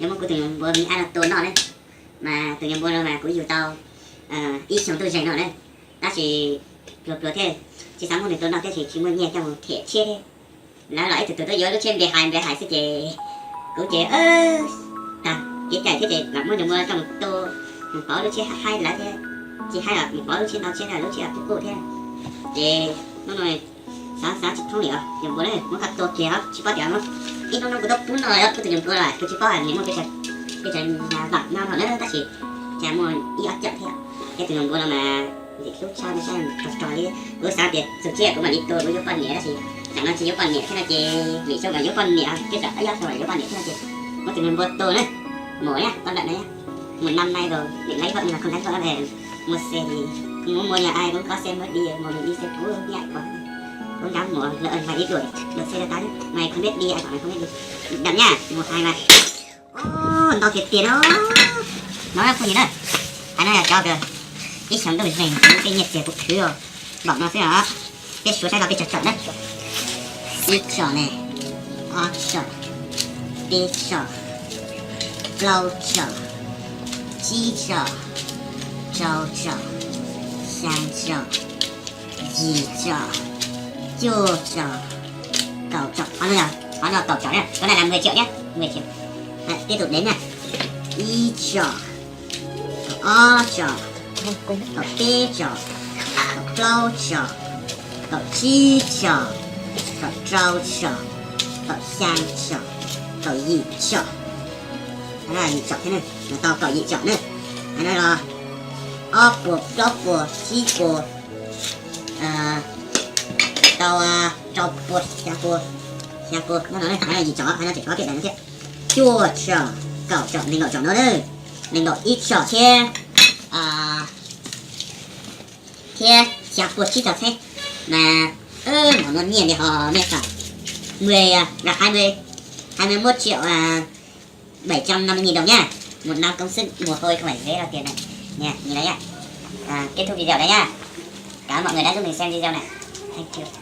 Muab kuv tus nyuam npua me ab no tua noj na. Mas tus nyuam npua no mas kuv yug tau ib xyoos ntuj zeeg no na, tab sis pluag pluag thiab tsis xav muab nws tua noj thiab ces tsis muaj nyiaj coj mus them tshiab thiab. Lawv los ib tug tug tuaj yuav lub tsheb npe hais npe hais xwb ces kuv ces tag kev cai thiab ces lam muab nyuam npua coj mus tua, mus pauv lub tsheb haib lawv thiab. Tsis haib los mus pauv lub tsheb ntau tsheb lub tsheb los kuj kuj thiab. Ces hnub no xav xav tsis thoob li os, nyuam npua na muab koj tua kiag os, tsis paub tias ib hnub no kuv tuaj pub noj kuv tus nyuam npua los kuv tsis paub nws muaj pes tsawg vam no no na, tab sis cas muaj ib ob cawm thiab. Thiab tus nyuam npua no mas ntxim hlub tshaj no, saib rog rog li. Kuv xav tias txog tsiab kuv mam li tua kuv yuav poj niam tab sis tam no tsis yuav poj niam thiab no ces vim xyoo mas yuav poj niam, twb tseem ib ob xyoo yuav poj niam thiab no ces muab tus nyuam npua tua na. Mus na, tau lawm na, mus năm nay rồi, định lấy vợ nhưng mà không lấy vợ về, mua xe thì không muốn mua nhà ai, cũng có xe mới đi, một mình đi xe cũ nhẹ quá. Cố gắng mua, lỡ mày đi đuổi, đuổi xe cho tao chứ, mày không biết đi, ai bảo mày không biết đi. Đậm nha, một hai ba. Ntau tiag tiag no. Nó phooj ywg na, hais no yog cov ib xyoos ntuj zeeg kuv tej nyiaj txiag kuv khwv npaum no xwb os. Peb suav saib tau peb tsawg tsawm na. Ib tsawm ne, ob tsawm, peb tsawm, plaub tsawm, tsib tsawm, rau tsawm, xyaa tsawm, yim tsawm, cuaj tsawm, kaum tsawm. Qhov no yog, qhov no kaum tsawm na, qhov no là mười triệu nhé, mười triệu. Tiếp tục đếm nha. Ib tsawm, kaum ob tsawm, kaum peb tsawm, kaum plaub tsawm, kaum tsib tsawm, kaum rau tsawm, kaum xyaa tsawm, kaum yim tsawm. Yim tsawm thiab, tau kaum yim tsawm na. Hais no los ob puas, plaub puas, tsib puas, tau rau puas, xya puas, xya puas no, hais no yim tsawm, hais no tseem có tiền no thiab. Cuaj tsawm, kaum tsawm, nees nkaum tsawm no na. Nees nkaum ib tsawm thiab, thiab xya puas tsib caug txhiab. Mas npaum no nyiaj li ho mej xam. Mười, là hai mươi, hai mươi mốt triệu bảy trăm năm mươi nghìn đồng nhá. Một năm công sức mồ hôi không phải dễ đâu tiền này. Nha, nhìn đấy nhá. À, kết thúc video đấy nhá. Cảm ơn mọi người đã giúp mình xem video này. Thank you.